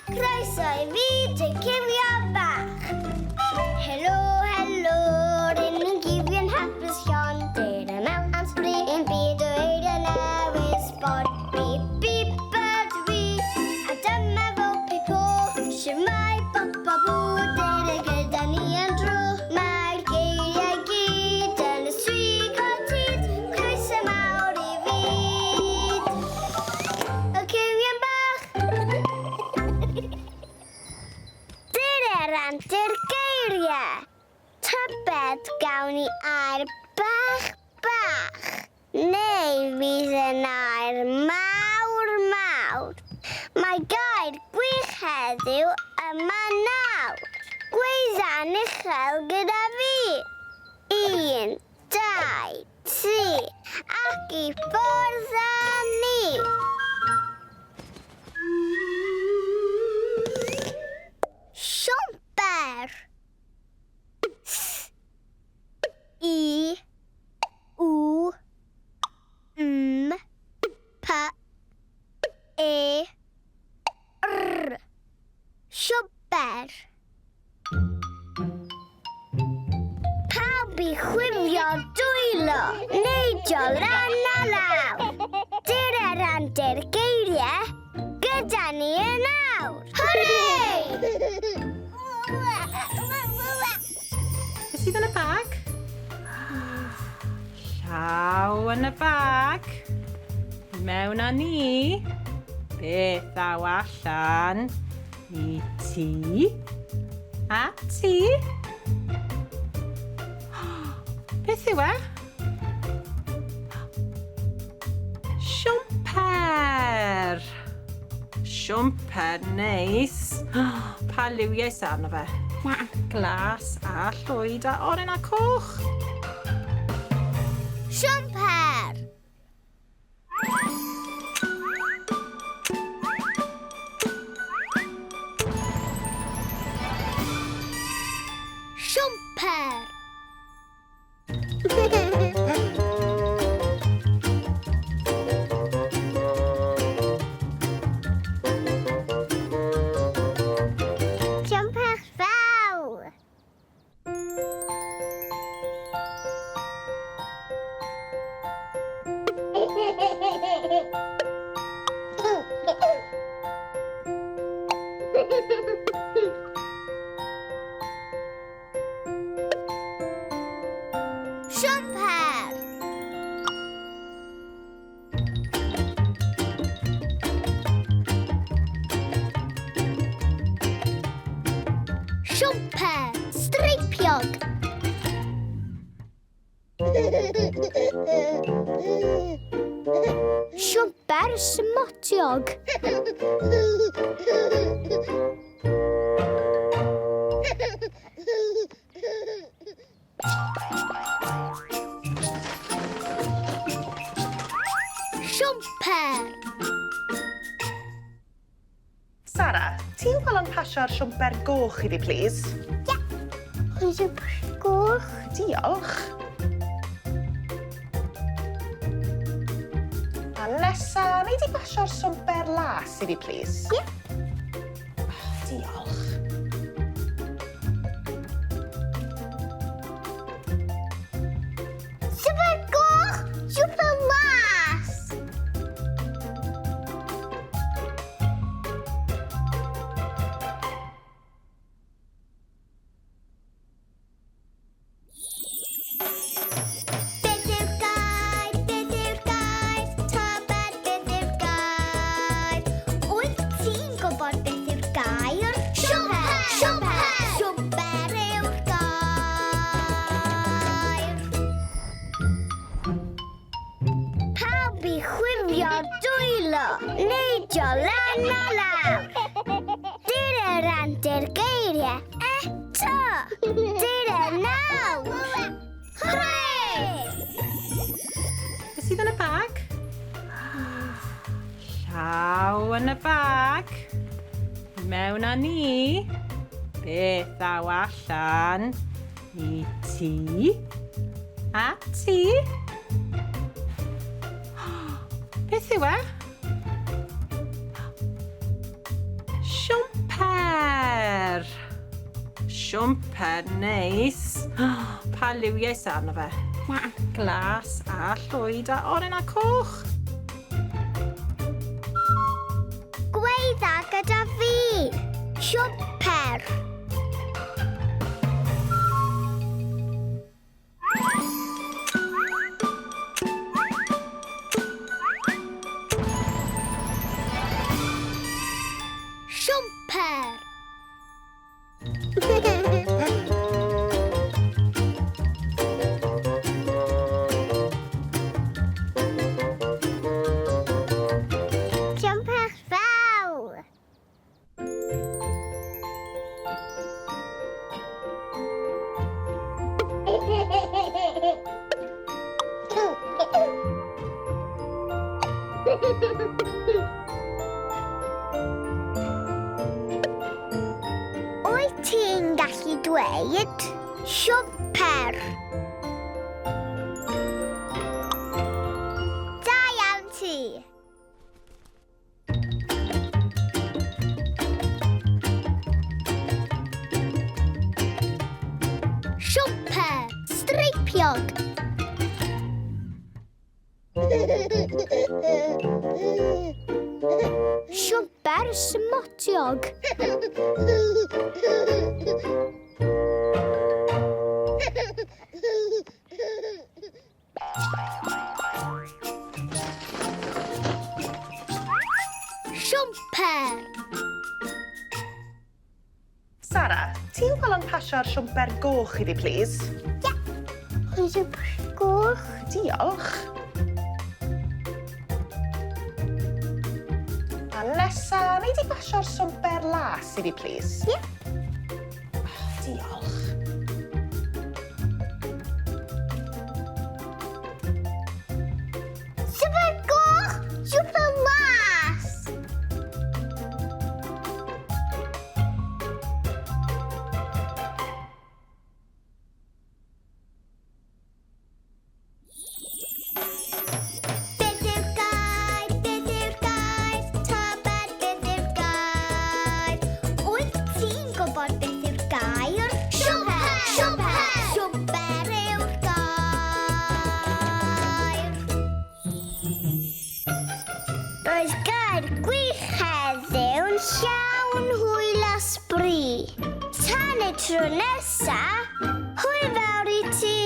Croeso i fyd y cywion bach. Helo, helo, rŷn ni'n gywion hapus llon. Dere mewn am sbri i'n byd o eiriau newydd sbon. Bip, bip ydw i, a dyma fo Pipo. Shwmae bop a bw, dere gyda ni am dro. Mae'r geiriau gyd yn y swigod hud. Croeso mawr i fyd y cywion bach. Dyre'r antur geiriau. Tybed gawn ni air bach bach, neu fydd e'n air mawr mawr? Mae gair gwych heddiw yma nawr. Gweidda'n uchel gyda fi. Un, dau, tri, ac i ffwrdd â ni! Siwmper! S I U M P E R. Siwmper. Pawb i chwifio dwylo, neidio lan a lawr. Dyna randir geiriau gyda ni yn awr. Hwrê! Beth sydd yn y bag? Llaw yn y bag. Mewn â ni. Beth ddaw allan? I ti. A ti. Beth yw e? Siwmper! Siwmper neis. Pa liwiau sy arno fe? Glas a llwyd a oren a coch. Siwmper! Siwmper! Siwmper fawr! Siwmper! Siwmper streipiog. Siwmper smotiog. Siwmper! Sara, ti'n fodlon pasio'r siwmper goch i fi, plîs? Ie. Hwn siwmper goch. Diolch. A nesa, nei di basio'r siwmper las i fi, plîs? Ie. Oh, diolch. Siwmper goch, siwmper las. Beth yw'r gair? Beth yw'r gair? Tybed beth yw'r gair? Wyt ti'n gwybod beth yw'r gair? Siwmper! Siwmper! Siwmper yw'r gair. Pawb i chwifio dwylo, neidio lan a lawr. Dyna randir geiriau eto. Dyna nawr. Hwrê! Beth sydd yn y bag? Llaw yn y bag. Mewn â ni. Beth ddaw allan i ti? A ti? Beth yw e? Siwmper! Siwmper neis. Pa liwiau sy arno fe? Glas a llwyd a oren a coch. Gweidda gyda fi. Siwmper. Siwmper. Siwmper fawr. Wyt ti'n gallu dweud siwmper? Da iawn ti! Siwmper streipiog. Siwmper smotiog. Siwmper. Sara, ti'n gweld yn pasio'r siwmper goch i fi, plîs? Ie. Siwmper goch. Diolch. A nesa, nei di basio'r siwmper las i fi, plîs? Ie. Oh, diolch. Siwmper goch, siwmper las. Beth yw'r gair? Beth yw'r gair? Tybed beth yw'r gair? Wyt ti'n gwybod beth yw'r gair? Siwmper! Siwmper! Siwmper yw'r gair. Roedd gair gwych heddiw'n llawn hwyl a sbri. Tan y tro nesa, hwyl fawr i ti.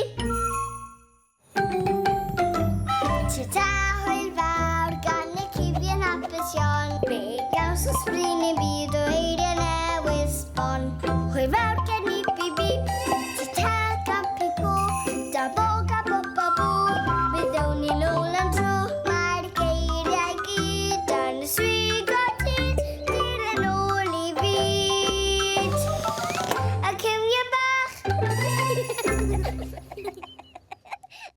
Ta-ta, hwyl fawr gan y cyfion hapus iawn. Be gaws o sbri neu'n byd o eiriau newydd sbon. Hwyl fawr.